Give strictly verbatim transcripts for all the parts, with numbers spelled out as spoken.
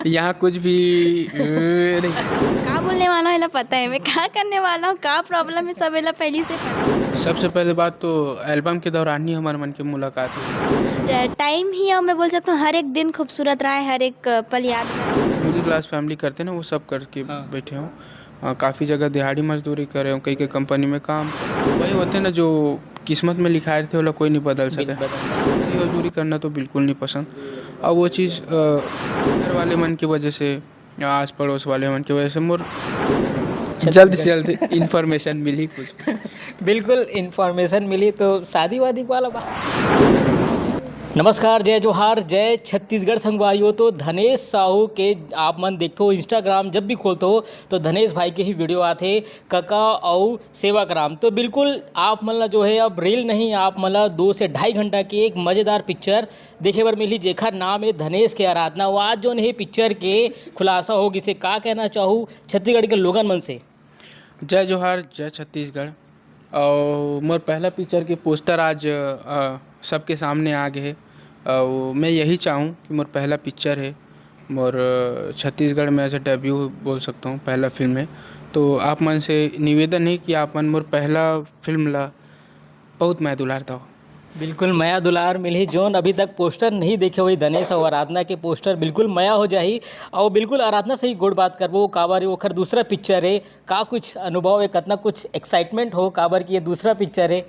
यहाँ कुछ भी अ, नहीं। का बोलने वाला हूँ, एला पता है मैं का करने वाला हूँ, का प्रॉब्लम है, सब एला पहली से पता है। सबसे पहले बात तो एल्बम के दौरान ही हमारे मन की मुलाकात हुई। टाइम ही, और मैं बोल सकता हूँ हर एक दिन खूबसूरत रहा है, हर एक पल यादगार। मिडिल क्लास फैमिली करते ना, वो सब करके हाँ। बैठे हों। अ, काफ़ी जगह दिहाड़ी मजदूरी करे हों, कई कई कंपनी में काम। वही होते ना, जो किस्मत में लिखाए रहिथे, ओला कोई नहीं बदल सके। बदल मजदूरी करना तो बिल्कुल नहीं पसंद। और वो चीज़ अ, घर वाले मन की वजह से, आस पड़ोस वाले मन की वजह से मोर जल्द से जल्द इन्फॉर्मेशन मिली कुछ। बिल्कुल, इन्फॉर्मेशन मिली तो शादी वादी वाला बात। नमस्कार, जय जोहार, जय छत्तीसगढ़ संगवारी हो। तो धनेश साहू के आप मन देखते हो, इंस्टाग्राम जब भी खोलते हो तो धनेश भाई के ही वीडियो आते, कका अउ सेवक राम। तो बिल्कुल आप मन ला जो है अब रील नहीं, आप मन ला दो से ढाई घंटा के एक मज़ेदार पिक्चर देखे बर मिली, जेखर नाम है धनेश के आराधना। वो आज जोन है पिक्चर के खुलासा हो गिसे, का कहना चाहू छत्तीसगढ़ के लोगन मन से? जय जोहार, जय छत्तीसगढ़। और मोर पहला पिक्चर के पोस्टर आज अ, सबके सामने आ गए है। और मैं यही चाहूँ कि मोर पहला पिक्चर है, मोर अ, छत्तीसगढ़ में ऐसे डेब्यू बोल सकता हूँ, पहला फिल्म है। तो आप मन से निवेदन है कि आप मन मोर पहला फिल्म ला बहुत मया दुलार दव। बिल्कुल मया दुलार मिलही। जोन अभी तक पोस्टर नहीं देखे हुए धनेश और आराधना के पोस्टर, बिल्कुल मया हो जाही। और बिल्कुल आराधना से ही गोठ बात करबो, काबर ये ओखर दूसरा पिक्चर है, का कुछ अनुभव है, कतना कुछ एक्साइटमेंट हो काबर कि ये दूसरा पिक्चर है?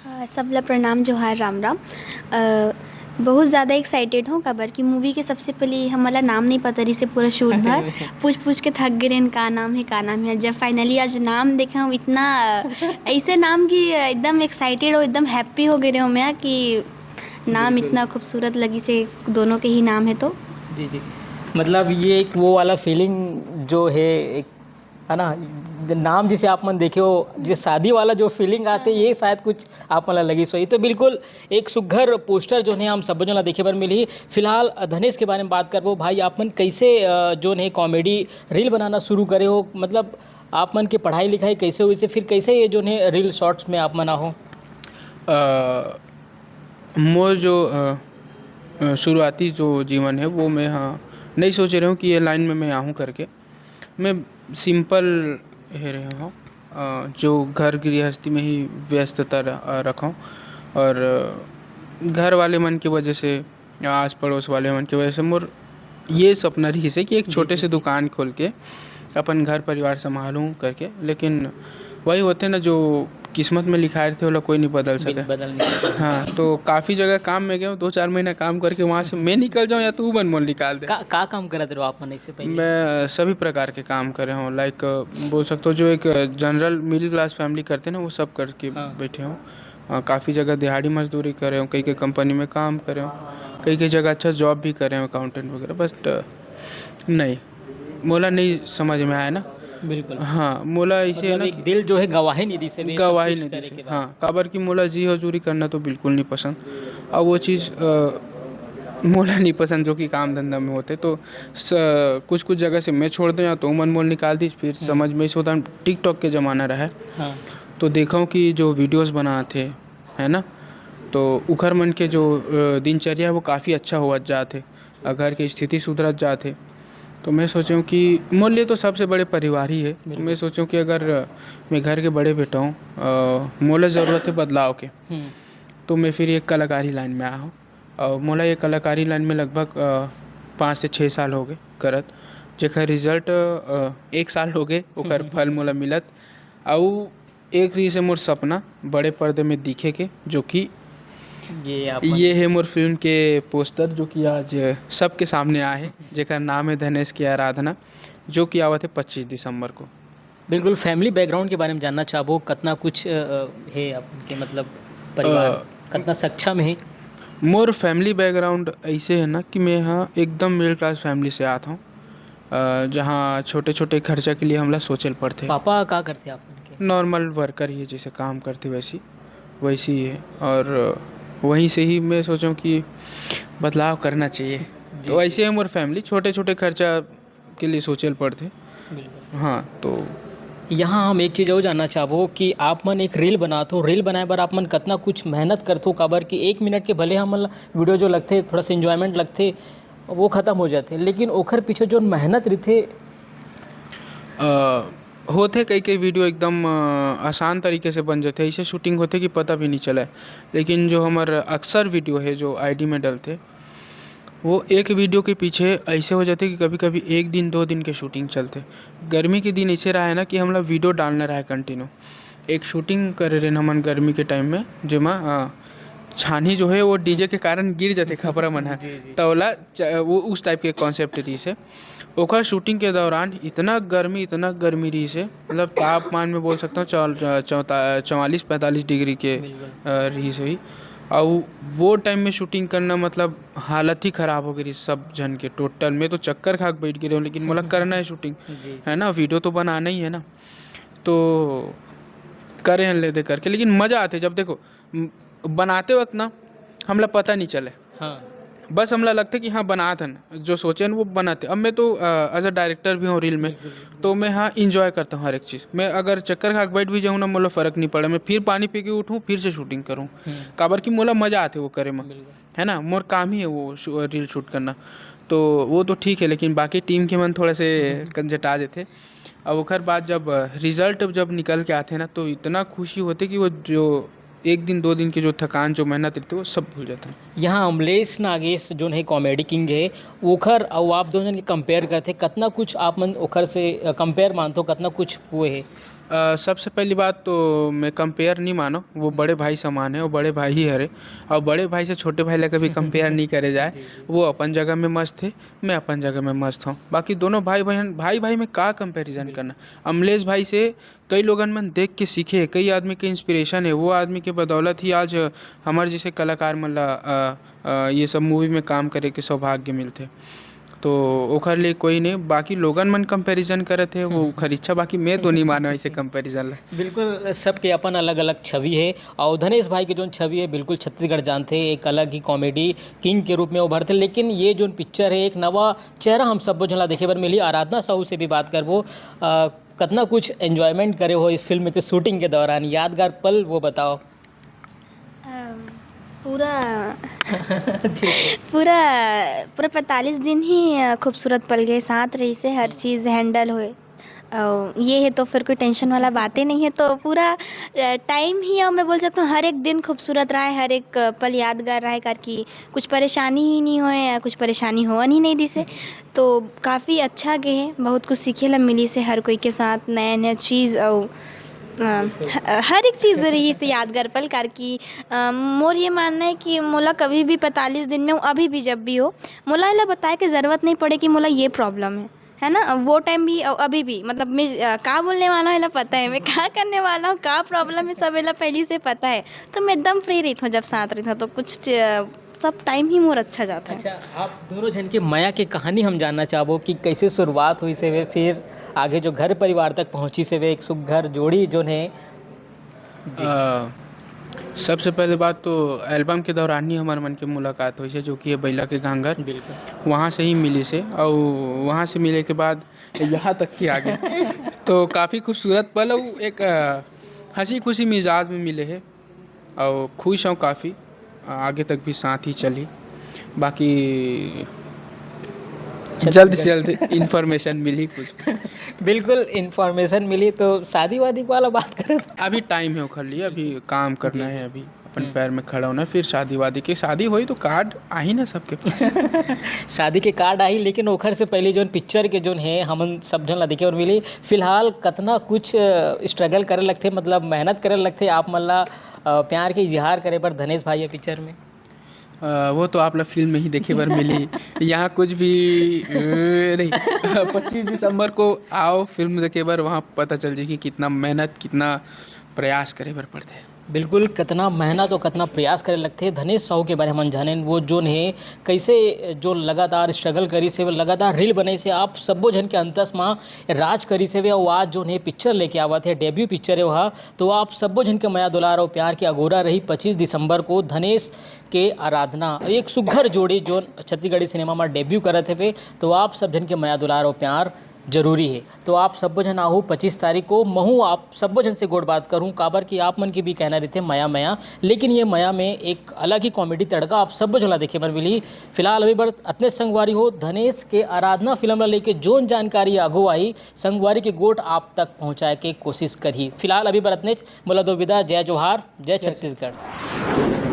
हाँ, सबला प्रणाम, जोहार, राम राम। अ, बहुत ज़्यादा एक्साइटेड हूँ, काबर कि मूवी के सबसे पहले हमला नाम नहीं पता रहिसे पूरा शूट भर। पूछ पूछ के थक गे रहेन, का नाम है, का नाम है। जब फाइनली आज नाम देखे हूँ, इतना अ, ऐसे नाम कि एकदम एक्साइटेड हो, एकदम हैप्पी हो गे रहे हूँ मैं कि नाम इतना खूबसूरत लगिसे, दोनों के ही नाम है तो। जी जी। मतलब ये एक वो वाला फीलिंग जो है, एक है ना, नाम जिसे आप मन देखे हो, जिस शादी वाला जो फीलिंग आते, ये शायद कुछ आप मन ला लगिस होही। तो बिल्कुल एक सुघर पोस्टर जो है हम सब जन ला देखे बर मिलही। फिलहाल धनेश के बारे में बात करबो। भाई, आप मन कैसे अ, जो है कॉमेडी रील बनाना शुरू करे हो? मतलब आप मन के पढ़ाई लिखाई कैसे हुई से, फिर कैसे ये जो है रील शॉर्ट्स में आप मन आहो? अ, मोर जो अ, अ, शुरुआती जो जीवन है, वो मैं, हाँ, नहीं सोचे रहे हूँ कि ये लाइन में मैं आहूँ करके। मैं सिंपल हे रहे हूँ, अ, जो घर गृहस्थी में ही व्यस्तता र-, अ, रखा हूँ। और अ, घर वाले मन की वजह से, आस पड़ोस वाले मन की वजह से मोर ये सपना रहिसे कि एक छोटे से दुकान खोल के अपन घर परिवार संभालूँ करके। लेकिन वही होते ना, जो किस्मत में लिखाए रहिथे, ओला कोई नहीं बदल सके। बदल नहीं सकता। हाँ, तो काफ़ी जगह काम में गया हूँ, दो चार महीना काम करके वहाँ से मैं निकल जाऊँ या तो वो मन मोल निकाल दे। का, का काम करत रहो आप मन इससे पहले? मैं सभी प्रकार के काम करे हूँ, लाइक बोल सकते हो, जो एक जनरल मिडिल क्लास फैमिली करते ना, वो सब करके हाँ। बैठे हूँ। अ, काफ़ी जगह दिहाड़ी मजदूरी करे हूँ, कई कई कंपनी में काम करे हूँ, कई कई जगह अच्छा जॉब भी करे हूँ, अकाउंटेंट वगैरह। बट नहीं, मोला नहीं समझ में आया ना। बिल्कुल। हाँ, मोला इसे है मतलब ना एक दिल जो है गवाही नहीं दी से, सब गवाही कुछ नहीं करे दी से। के बाद। हाँ, काबर कि मोला जी हजूरी करना तो बिल्कुल नहीं पसंद। और वो चीज़ अ, मोला नहीं पसंद जो कि काम धंधा में होते। तो स-, कुछ कुछ जगह से मैं छोड़ दें या तो उमन मोल निकाल दी, फिर समझ में इस होता टिकटॉक के ज़माना रहा है। हाँ। तो देखा हूँ कि जो वीडियोस बनाते हैं, है ना, तो उखर मन के जो अ, दिनचर्या है, वो काफ़ी अच्छा होवत जात है, और घर की स्थिति सुधरत जात है। तो मैं सोचूँ कि मोर लिए तो सबसे बड़े परिवार ही है। तो मैं सोचूँ कि अगर मैं घर के बड़े बेटा हूँ, अ, मोला ज़रूरत है बदलाव के, हम्म। तो मैं फिर एक कलाकारी लाइन में आया हूँ। और मोला ये कलाकारी लाइन में लगभग अ, पाँच से छः साल हो गए करत, जेकर रिजल्ट अ, एक साल हो गए, ओकर फल मोला मिलत। और एक रहिसे मोर सपना बड़े पर्दे में दिखे के, जो कि ये आप ये है मोर फिल्म के पोस्टर, जो कि आज सबके सामने आए है, जेकर नाम है धनेश की आराधना, जो कि आवत है पच्चीस दिसंबर को। बिल्कुल, फैमिली बैकग्राउंड के बारे में जानना चाहबो, कतना कुछ अ, अ, है आपके, मतलब परिवार अ, कतना सक्षम है? मोर फैमिली बैकग्राउंड ऐसे है ना कि मैं, हाँ, एकदम मिडिल क्लास फैमिली से आत हूँ, अ, जहाँ छोटे छोटे खर्चा के लिए हमला सोचल पड़ते। पापा का करते आप उनके? नॉर्मल वर्कर ही है, जैसे काम करते वैसी वैसी ही है। और वहीं से ही मैं सोचूँ कि बदलाव करना चाहिए। तो ऐसे ही मोर फैमिली छोटे छोटे खर्चा के लिए सोचल पड़ते। बिल्कुल। हाँ, तो यहाँ हम एक चीज़ और जानना चाहबो कि आप मन एक रील बनात हो, रील बनाए बर आप मन कतना कुछ मेहनत करत हो, काबर कि एक मिनट के भले हमन ला वीडियो जो लगथे, थोड़ा सा एंजॉयमेंट लगथे, वो खत्म हो जाथे, लेकिन ओखर पीछे जोन मेहनत रहिथे। अ, होथे कई कई वीडियो एकदम अ, आसान तरीके से बन जाथे, ऐसे शूटिंग होथे कि पता भी नहीं चले। लेकिन जो हमर अक्सर वीडियो है जो आईडी में डलथे, वो एक वीडियो के पीछे ऐसे हो जाथे कि कभी कभी एक दिन दो दिन के शूटिंग चलथे। गर्मी के दिन ऐसे रहा है ना कि हमला वीडियो डालना रहा है कंटिन्यू। एक शूटिंग करे रहे हमन गर्मी के टाइम में, जेमा अ, छानी जो है वो डीजे के कारण गिर जाथे खपरा मन ह। जी, जी। त ओला च-, वो उस टाइप के कॉन्सेप्ट रहिस हे। ओकर शूटिंग के दौरान इतना गर्मी, इतना गर्मी रहिस हे, मतलब तापमान में बोल सकता हूँ चौ-, चौता-, चौवालीस पैंतालीस डिग्री के बिल्कुल। अ, रहिस होही। अउ वो टाइम में शूटिंग करना, मतलब हालत ही खराब हो गई रहिस सब झन के। टोटल मैं तो चक्कर खा के बैठ गे रहे हूँ, लेकिन मोला करना है शूटिंग, जी। है ना, वीडियो तो बनाना ही है ना। तो करे हन ले दे करके, लेकिन मज़ा आथे जब देखो म-, बनाते वक्त ना हमला पता नहीं चले। हाँ। बस हमला लगथे कि हाँ, बनात हन, जो सोचे हन वो बनाते। अब मैं तो अ, एज अ डायरेक्टर भी हूँ रील में, तो मैं हाँ इंजॉय करता हूँ हर एक चीज़। मैं अगर चक्कर खा के बैठ भी जाऊँ ना, मोला फ़र्क नहीं पड़े, मैं फिर पानी पी के उठूँ, फिर से शूटिंग करूँ। हम्म। काबर कि मोला मज़ा आथे वो करे में, बिल्कुल। है ना, मोर काम ही है वो शू-, रील शूट करना। तो वो तो ठीक है, लेकिन बाकी टीम के मन थोड़ा से कंजटा देथे। अब ओकर बाद जब रिजल्ट जब निकल के आथे ना, तो इतना खुशी होथे कि वो जो एक दिन दो दिन के जो थकान, जो मेहनत रहिथे, वो सब भूल जाथे। यहाँ अमलेश नागेश जोन है कॉमेडी किंग है, ओखर अउ आप दोनों जन के कंपेयर करथे, कतना कुछ आप मन ओखर से कंपेयर मानथो, कतना कुछ वो है? अ, सबसे पहली बात तो मैं कंपेयर नहीं मानो, वो बड़े भाई समान है, वो बड़े भाई ही हरे। और बड़े भाई से छोटे भाई ला कभी कंपेयर नहीं करे जाए। वो अपन जगह में मस्त है, मैं अपन जगह में मस्त हूँ। बाकी दोनों भाई बहन, भाई भाई में का कंपैरिजन करना। अमलेश भाई से कई लोगन मन देख के सीखे, कई आदमी के इंस्पिरेशन है। वो आदमी के बदौलत ही आज हमारे जैसे कलाकार मन ला अ, अ, ये सब मूवी में काम करे के सौभाग्य मिलथे। तो ओखर लिए कोई नहीं, बाकी लोगन मन कंपैरिजन करत है, वो ओखर इच्छा, बाकी मैं तो नहीं मानो ऐसे कंपैरिजन ला। बिल्कुल, सबके अपन अलग-अलग छवि है। और धनेश भाई के जोन छवि है, बिल्कुल छत्तीसगढ़ जानथे, एक अलग ही कॉमेडी किंग के रूप में उभरथे। लेकिन ये जोन पिक्चर है, एक नवा चेहरा हम सबो झन ला देखे बर मिली। आराधना साहू से भी बात करबो। अ, कतना कुछ एंजॉयमेंट करे हो इस फिल्म के शूटिंग के दौरान, यादगार पल वो बताओ। अम, पूरा पूरा पूरा पैंतालीस दिन ही अ, खूबसूरत पल गए, साथ रहिसे हर चीज़ हैंडल होए। अउ ये है तो फिर कोई टेंशन वाला बातें नहीं है। तो पूरा अ, टाइम ही, और मैं बोल सकता हूँ हर एक दिन खूबसूरत रहा है, हर एक अ, पल यादगार रहा है, करके कुछ परेशानी ही नहीं होए या कुछ परेशानी होवन ही नहीं दिसे। तो काफ़ी अच्छा गे है, बहुत कुछ सीखे ला मिली से हर कोई के साथ नया नया चीज़। और अ, ह- हर एक चीज़ रही से यादगार पल, करके अ, मोर ये मानना है कि मोला कभी भी पैंतालीस दिन में, अभी भी जब भी हो, मोला एला बताए के ज़रूरत नहीं पड़े कि मोला ये प्रॉब्लम है, है ना। वो टाइम भी और अभी भी, मतलब मैं अ, का बोलने वाला हूँ एला पता है, मैं का करने वाला हूँ, का प्रॉब्लम है, सब एला पहले से पता है। तो मैं एकदम फ्री रही हूँ जब साथ रही हूँ, तो कुछ च- सब टाइम ही मोर अच्छा जाता है। अच्छा, आप दोनों जन के मया के कहानी हम जानना चाहबो कि कैसे शुरुआत हुई से वे, फिर आगे जो घर परिवार तक पहुँची से वे, एक सुघर जोड़ी जोन है। जी। अ, सबसे पहले बात तो एल्बम के दौरान ही हमारे मन की मुलाकात हुई है, जो कि है बैला के घांगर। बिल्कुल। वहाँ से ही मिली से, और वहाँ से मिले के बाद यहाँ तक ही आ गए। तो काफ़ी खूबसूरत पल, वो एक अ, हंसी खुशी मिजाज में मिले है, और खुश हूँ काफ़ी। आगे तक भी साथ ही चली, बाकी जल्द से जल्द इन्फॉर्मेशन मिली कुछ। बिल्कुल, इन्फॉर्मेशन मिली। तो शादी वादी वाला बात करें तो अभी टाइम है ओखर लिए, अभी काम करना है, अभी अपन पैर में खड़ा होना है, फिर शादी वादी के, शादी होई तो कार्ड आही ना सबके पास। शादी के कार्ड आही, लेकिन ओखर से पहले जोन पिक्चर के जोन है, हमन सब झन ला देखे बर मिली। फिलहाल कतना कुछ स्ट्रगल करे लगथे, मतलब मेहनत करे लगथे आप मन ला अ, प्यार के इजहार करे बर धनेश भाई ये पिक्चर में? अ, वो तो आप ला फिल्म में ही देखे बर मिली। यहाँ कुछ भी अ, नहीं। पच्चीस दिसंबर को आओ फिल्म देखे बर, वहाँ पता चल जाए कि कितना मेहनत, कितना प्रयास करे बर पड़थे। बिल्कुल, कतना मेहनत और कतना प्रयास करे लगथे। धनेश साहू के बारे में हमन जानेन, वो जोन है, कैसे जो लगातार स्ट्रगल करी से, वो लगातार रील बनाई से, आप सबो झन के अंतस मा राज करी से, वो आज जोन है पिक्चर लेके आवत है, डेब्यू पिक्चर है वह, तो आप सबो झन के मया दुलार और प्यार के अगोरा रही पच्चीस दिसंबर को धनेश के आराधना, एक सुघर जोड़ी जोन छत्तीसगढ़ी सिनेमा में डेब्यू करत हवे, तो आप सब झन के मया दुलार और प्यार जरूरी हे। तो आप सब्बो झन आहू पच्चीस तारीख को। महू आप सब्बो झन से गोठ बात करहूँ, काबर कि आप मन के भी कहना रहिथे मया मया, लेकिन ये मया में एक अलग ही comedy तड़का आप सब्बो झन ला देखे बर मिलही। फिलहाल अभी बर अतने संगवारी हो, धनेश के आराधना फिल्म ला लेके जोन जानकारी आगू आही, संगवारी के गोठ आप तक पहुँचाए के कोशिश करही। फिलहाल अभी बर अतनेच, मोला दो विदा, जय जोहार, जय छत्तीसगढ़।